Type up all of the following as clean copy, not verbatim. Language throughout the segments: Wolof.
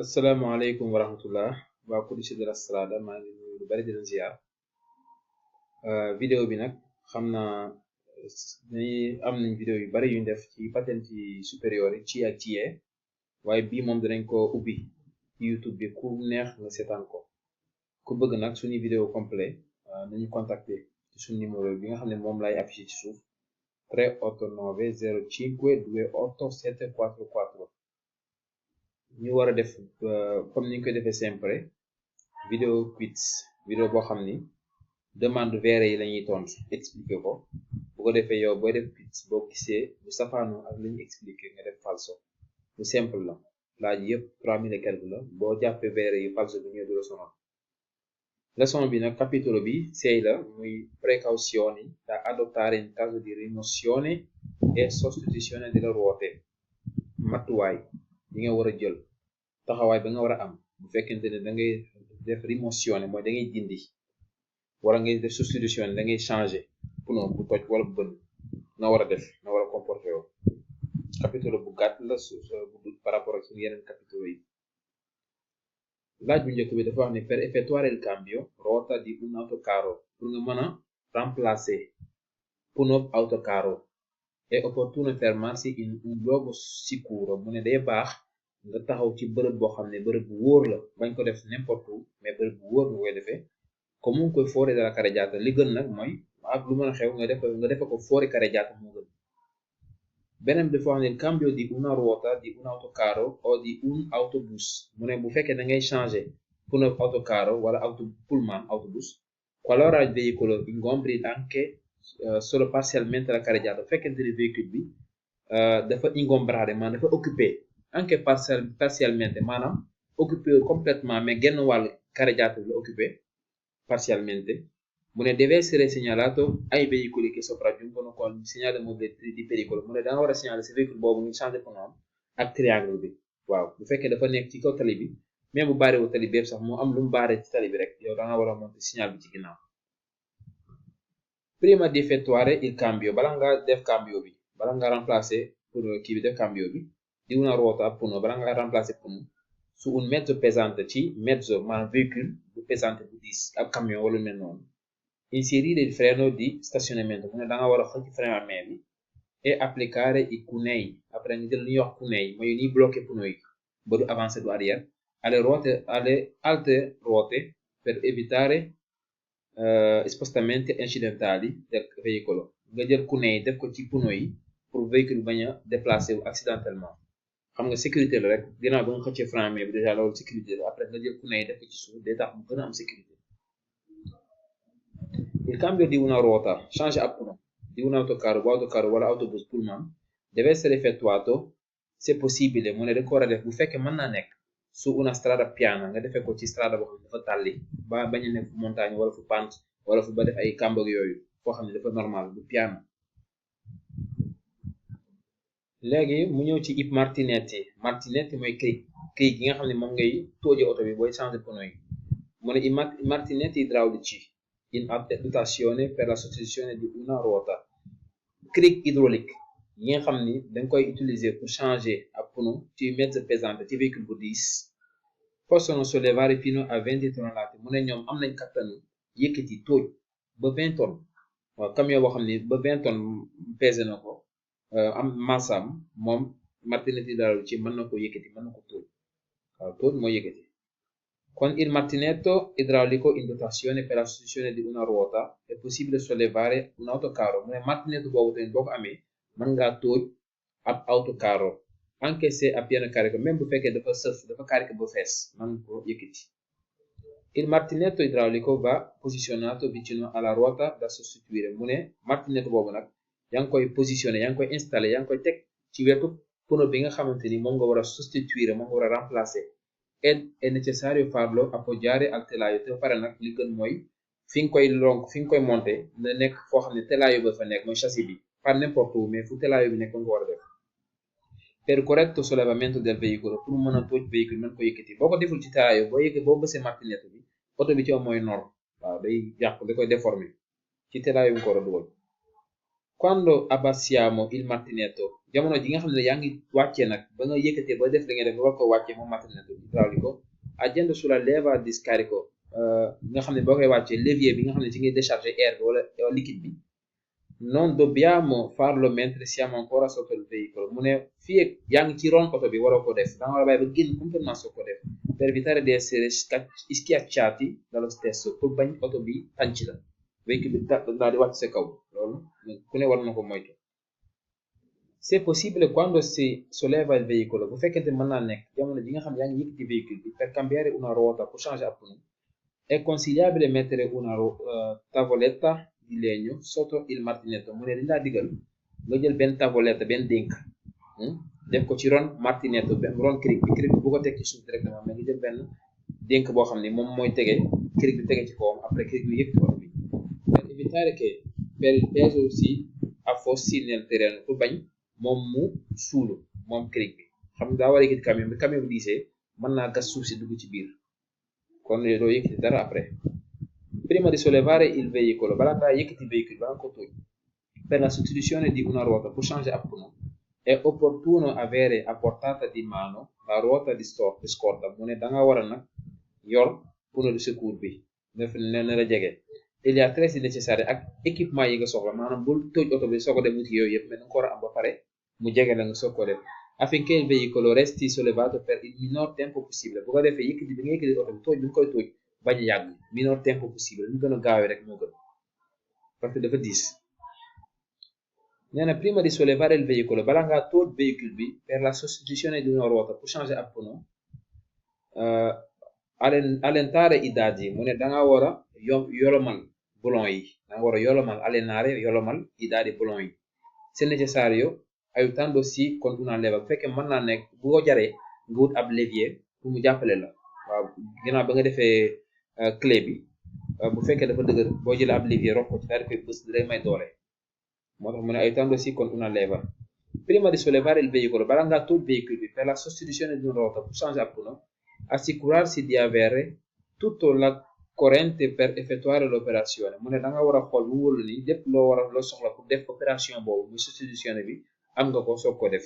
asalaamaaleykum wa rahmatullah waa Codice de la Strada maa ngi nuyu lu bari di leen ziar vidéo bi nag xam naa am nañ vidéo yu bari yuñ def ci patenti supérieure yi ci ak ci yee waaye bii moom danañ ko ubbi ci YouTube bi ku neex nga seetaan ko ku bëgg nag suñu vidéo complet nañu contacter ci suñu numéro bi nga xam ne moom lay affiché ci suuf 389 05 28 744 ñu war a def comme ni ñu koy defee sempre vidéo quiz vidéo boo xam ni demande verre yi la ñuy tontu expliquer ko bu ko defee yow booy def quiz boo gisee bu safaanu ak li ñu expliquer nga def falso lu simple la laaj yëpp 3000 et quelque la boo jàppee verre yi falso bi ñëw du la sonal leçon bi nag capitolo bi 6 la muy precauzioni da adottare in caso di rimozione e sostituzione delle ruote matuwaay yi nga war a jël taxawaay ba nga war a am bu fekkente ne da ngay def rimozione mooy da ngay dindi wala ngay def sostitution da ngay changer pneu bu toj wala bu bënn nga war a def nga war a comporter yow capitolo bu gàtt la bu par rapport ak suñu yeneen capitolo yi laaj bu njëkk bi dafa wax ne per effettuare il cambio ruota di un autocarro pour nga mën a remplacer pneu autocarro è opportuno fermarsi in un luogo sicuro mu ne day baax nga taxaw ci bërëb boo xam ne bërëb bu wóor la bañ ko def n'importe où mais bërëb bu wóor nga koy defee comunque fuori dalla carreggiata li gën nag mooy ak lu mën a xew nga defe ko fuori carreggiata moo gën beneen bi dafa wax ne il cambio di una ruota di un autocarro o di un autobus mu ne bu fekkee da ngay changer pneu autocarro wala pullman autobus qualora il veicolo ingombri anche solo parzialmente la carreggiata bu fekkente ne véhicule bi dafa ingombrare maanaam dafa occupé anche parzialmente maanaam occupé complètement mais genn wàll carreggiata bi la occupé parzialmente mu ne deve essere segnalato ai veicoli che sopraggiungono con segnale mobile di pericolo mu ne da nga war a signaler si véhicule boobu ngi changé pneu ak triangle bi waaw bu fekkee dafa nekk ci kaw tali bi même bu baaree wu tali bi sax moo am lu mu baaree ci tali bi rek yow da nga war a monter signal bi ci ginnaaw prima di effettuare il cambio bala nga def cambio bi bala nga remplacer pour kii bi def cambio bi di una ruota pneu bala nga remplacer pneu su un mezzo pesante ci mezzo maanaam véhicule bu pesante bu diis ak camion wala mel noonu inserire il freno di stazionamento mu ne da nga war a xëcc frein à main bi et applicare i cunei après nga jël li ñuy wax cunei mooy ni bloqué pneu yi ba du avancer du arrière alle alte ruote per evitare spostamenti incidentali del veicolo nga jël cunei def ko ci pneu yi pour véhicule bañ a déplacer wu accidentellement xam nga sécurité la rek ginnaaw ba nga xëccee frein à main bi déjà loolu sécurité la après nga jël cunei def ko ci suuf day tax mu gën a am sécurité il cambio di una ruota change ab pneu di un autocarro wala autobus pullman deve essere effettuato se possibile mu ne da ko war a def bu fekkee mën naa nekk su una strada piana nga defee ko ci strada boo xam ne dafa tàlli ba bañ a nekk fu montagne wala fu pente wala fu ba def ay kàmbag yooyu foo xam ne dafa normal bu piano léegi mu ñëw ci i martinetti mooy këyit gi nga xam ne moom ngay tooje oto bi booy changer pneu yi mu ne i martinetti idraulici in dotazione per la sostituzione di una ruota cric hydraulique yi nga xam ni danga koy utiliser pour changer ab pneu ci mezzo pesante ci véhicule bu diis possono sollevare fino a 20 tonnellate mu ne ñoom am nañ kattanu yëkkati tóoj ba 20 tonnes waaw camion boo xam ni ba 20 tonnes pesé na ko am massam moom martinetti idraulici mën na ko yëkkati mën na ko tóoj waaw tóoj moo yëkkati con il martinetto idraulico in dotazione per la sostituzione di una ruota è possibile sollevare un autocarro mu ne martinetto boobu tamit boo ko amee mën ngaa tóoj ab autocarro anche se a pieno carico même bu fekkee dafa sëf dafa carico ba fees mën ko yëkkati il martinetto idraulico va posizionato vicino alla ruota da sostituire mu ne martinetto boobu nag yaa ngi koy positionné yaa ngi koy installé yaa ngi koy teg ci wetu pneu bi nga xamante ni moom nga war a sostituire moom nga war a remplacer ed è necessario farlo appoggiare al telaio te pare nag li gën mooy fi nga koy fi nga koy monter na nekk foo xam ne telaio ba fa nekk mooy châssis bi pas n'importe où mais fu telaio bi nekk nga war a def per corretto sollevamento del veicolo pour mën a tóoj véhicule mën ko yëkkati boo ko deful ci telaio boo bësee martinetto bi oto bi ci mooy nor waaw day yàq da koy déformer ci telaio bi nga ko war a dugal quando abbassiamo il martinetto jamono ji nga xam ne yaa ngi wàccee nag ba nga yëkkatee ba def li nga def nga war ko wàccee moom martinetto idraulico agendo sulla leva di scarico nga xam ne boo koy wàccee levier bi nga xam ne ci ngay décharger air bi wala liquide bi non dobbiamo farlo mentre siamo ancora sotto il veicolo mu ne fii ak yaa ngi ci ron oto bi waroo ko def da nga war a bàyyi ba génn complètement soo ko def per evitare di essere schiacciati dallo stesso pour bañ oto bi tànc la véhicule bi daal di wàcc sa kaw loolu ku ne war na ko moytu. C'est possible quando si solleva il veicolo bu fekkente mën naa nekk jamono ji nga xam yaa ngi yëkkati véhicule bi per cambiare una ruota pour changer a pneu è consigliabile mettere una tavoletta di legno sotto il martinetto mu ne dañ laa digal nga jël benn tavoletta benn dénk def ko ci ron martinetto ron cric bi bu ko teg ci suuf directement mais nga jël benn dénk boo xam ne moom mooy tege cric bi tege ci kawam après cric bi yëkkati oto bi per evitare che per il peso si affossi nel terreno pour bañ moom mu suulu moom cric bi xam nga daa war a yëkkati camion bi camion bi diisee mën naa gas suuf si dugg ci biir kon doo yëkkati dara après prima di sollevare il veicolo bala ngaa yëkkati véhicule bala nga ko tuuj per la sostituzione di una ruota pour changer a pneu è opportuno avere a portata di mano la ruota di scorta mu ne da nga war a nag yor pneu de secours bi ne la jege e gli attrezzi necessari ak équipement yi nga soxla maanaam bul tëj oto bi soo ko dem wuti yooyu yëpp mais da nga ko war a am ba pare mu jege la nga soog ko def affinché il veicolo resti sollevato per il minor tempo possible bu ko defee yëkkati bi nga yëkkati oto bi tëj bi nga koy tëj bañ a yàgg minor tempo possible ñu gën a gaawee rek moo gën parce que dafa diis nee na prima di sollevare il veicolo bala ngaa tëj véhicule bi per la sostituzione di una ruota pour changer a pneu allentare i dadi mu ne da nga war a yolomal boulon yi da nga war a yolomal allenare yolomal i dadi boulon yi se necessario aiutandosi con una leva bu fekkee mën naa nekk bu ko jaree nga wut ab levier pour mu jàppale la waaw ginnaaw ba nga defee clé bi bu fekkee dafa dëgër boo jëlee ab levier rox ko ci daal di koy bës day may doole moo tax mu ne aiutandosi con una leva prima di sollevare il veicolo bala ngaa tëj véhicule bi per la sostituzione di una ruota pour changer a pneu assicurarsi di avere tutto la corrente per effettuare l'operazione mu ne da nga war a xool bu wóolu ni lépp loo soxla pour def opération boobu muy substitution bi am nga ko soog ko def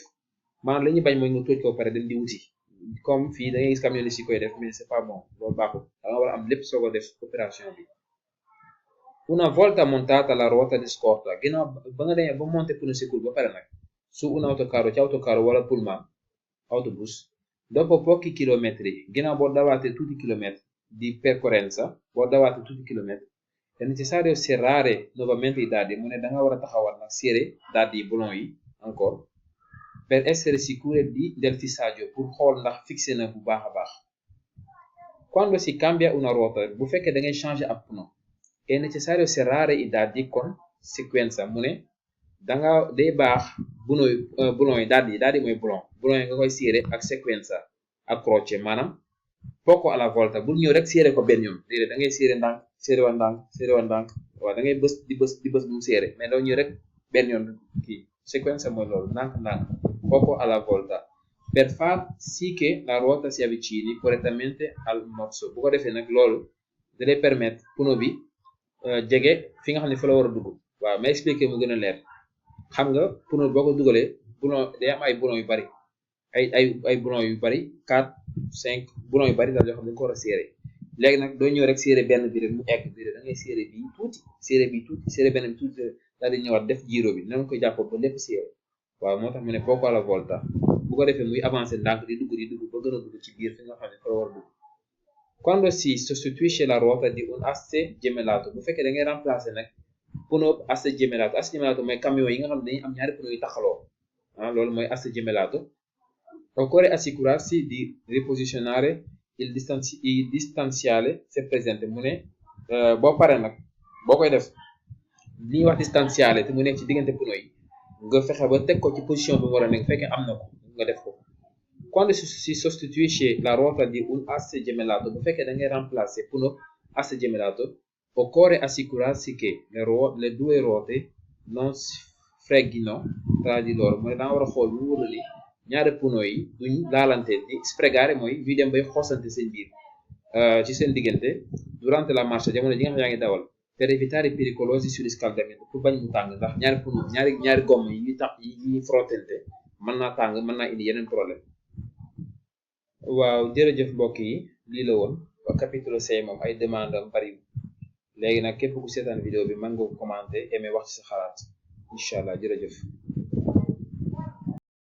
maanaam la ñuy bañ mooy nga tóoj ko pare dem di wuti comme fii da ngay gis camion si koy def mais c'est pas bon loolu baaxul da nga war a am lépp soog a def opération bi una volta montata la ruota di scorta ginnaaw ba nga demee ba monter pneu secours ba pare nag su un autocarro ci autocarro wala pullman autobus dopo pochi chilometri ginnaaw boo dawaatee tuuti kilomètre di percorrenza boo dawaatee tuuti kilomètre è necessario serrare nuovamente i dadi mu ne da nga war a taxawal nag serré dadi boulon yi encore per essere sicuri del fissaggio pour xool ndax fixé na bu baax a baax quando si cambia una ruota bu fekkee da ngay changer ab pneu è necessario serrare i dadi con sequenza mu ne da nga day baax boulon yi dadi mooy boulon yi nga koy serré ak sequenza ak croce maanaam poco alla volta bul ñëw rek serré ko benn yoon déedéet da ngay serré ndànk serré wa ndànk waaw da ngay bës di bës bu mu serré mais doo ñëw rek benn yoon kii sequenza mooy loolu ndànk poco alla volta per far sì che la ruota si avvicini correttamente al morso bu ko defee nag loolu da lay permettre pneu bi jege fi nga xam ne fa la war a dugg waaw mais expliqué mu gën a leer xam nga pneu boo ko dugalee boulon day am ay boulon yu bari ay boulon yu bari 4 5 boulon yu bari daal yoo xam ne dañu ko war a serré léegi nag doo ñëw rek serré benn bi rek mu egg bi rek da ngay serré bii tuuti serré benn bi tuuti daal di ñëwaat def giro bi nan koy jàppoo ba lépp serré waaw moo tax mu ne poco alla volta bu ko defee muy avancer ndànk di dugg ba gën a dugg ci biir fi nga xam ne fa la war a dugg quando si sostituisce la ruota di un asse gemellato bu fekkee da ngay remplacer nag pneu asse gemellato mooy camion yi nga xam ne dañuy am ñaari pneu yu taxaloo loolu mooy asse gemellato occorre assicurarsi di riposizionare il distanziale se presente mu ne boo paree nag boo koy def li ñuy wax distanziale te mu nekk ci diggante pneu yi nga fexe ba teg ko ci position bi mu war a nekk fekkee am na ko nga def ko quando si sostituisce la ruota di un asse gemellato bu fekkee da ngay remplacer pneu asse gemellato occorre assicurarsi che le due ruote non sfreghino tra di loro mu ne da nga war a xool bu wóor ni ñaari pneu yi duñ laalante di sfregare mooy ñuy dem bay xoosante seen biir ci seen diggante durante la marcia jamono ji nga xam yaa ngi dawal per evitare pericolosi surriscaldamenti pour bañ mu tàng ndax ñaari gomme yi tax yi ñuy frottante mën naa tàng mën naa indi yeneen problème. waaw jërëjëf mbokk yi lii la woon capitule C moom ay demande am bari léegi nag képp ku seetaan vidéo bi mën nga ko commenter aimer wax ci sa xalaat incha allah jërëjëf.